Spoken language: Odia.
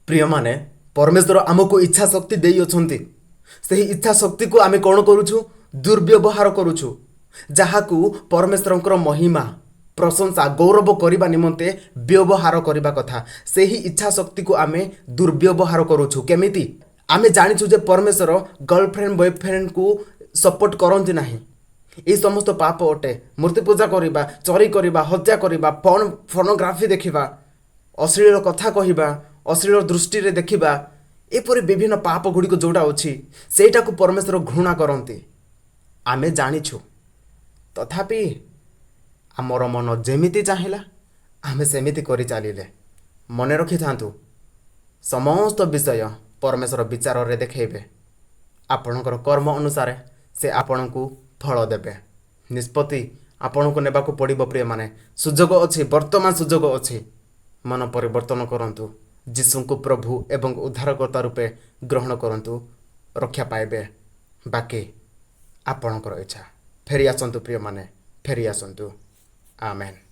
ପ୍ରିୟମାନେ, ପରମେଶ୍ୱର ଆମକୁ ଇଚ୍ଛା ଶକ୍ତି ଦେଇଅଛନ୍ତି। ସେହି ଇଚ୍ଛା ଶକ୍ତିକୁ ଆମେ କ'ଣ କରୁଛୁ? ଦୁର୍ବ୍ୟବହାର କରୁଛୁ। ଯାହାକୁ ପରମେଶ୍ୱରଙ୍କର ମହିମା, ପ୍ରଶଂସା, ଗୌରବ କରିବା ନିମନ୍ତେ ବ୍ୟବହାର କରିବା କଥା, ସେହି ଇଚ୍ଛା ଶକ୍ତିକୁ ଆମେ ଦୁର୍ବ୍ୟବହାର କରୁଛୁ। କେମିତି? ଆମେ ଜାଣିଛୁ ଯେ ପରମେଶ୍ୱର ଗର୍ଲଫ୍ରେଣ୍ଡ ବୟଫ୍ରେଣ୍ଡକୁ ସପୋର୍ଟ କରନ୍ତି ନାହିଁ। ଏହି ସମସ୍ତ ପାପ ଅଟେ। ମୂର୍ତ୍ତି ପୂଜା କରିବା, ଚୋରି କରିବା, ହତ୍ୟା କରିବା, ପର୍ନୋଗ୍ରାଫି ଦେଖିବା, ଅଶ୍ଳୀଳ କଥା କହିବା, ଅଶ୍ଳୀଳ ଦୃଷ୍ଟିରେ ଦେଖିବା, ଏପରି ବିଭିନ୍ନ ପାପ ଗୁଡ଼ିକ ଯେଉଁଟା ଅଛି, ସେଇଟାକୁ ପରମେଶ୍ୱର ଘୃଣା କରନ୍ତି। ଆମେ ଜାଣିଛୁ, ତଥାପି ଆମର ମନ ଯେମିତି ଚାହିଁଲା ଆମେ ସେମିତି କରି ଚାଲିଲେ। ମନେ ରଖିଥାନ୍ତୁ, ସମସ୍ତ ବିଷୟ ପରମେଶ୍ୱର ବିଚାରରେ ଦେଖେଇବେ। ଆପଣଙ୍କର କର୍ମ ଅନୁସାରେ ସେ ଆପଣଙ୍କୁ ଫଳ ଦେବେ। ନିଷ୍ପତ୍ତି ଆପଣଙ୍କୁ ନେବାକୁ ପଡ଼ିବ। ପ୍ରିୟମାନେ, ସୁଯୋଗ ଅଛି, ବର୍ତ୍ତମାନ ସୁଯୋଗ ଅଛି। ମନ ପରିବର୍ତ୍ତନ କରନ୍ତୁ, ଯୀଶୁଙ୍କୁ ପ୍ରଭୁ ଏବଂ ଉଦ୍ଧାରକର୍ତ୍ତା ରୂପେ ଗ୍ରହଣ କରନ୍ତୁ, ରକ୍ଷା ପାଇବେ। ବାକି ଆପଣଙ୍କର ଇଚ୍ଛା। ଫେରି ଆସନ୍ତୁ ପ୍ରିୟମାନେ, ଫେରି ଆସନ୍ତୁ। ଆମେନ୍।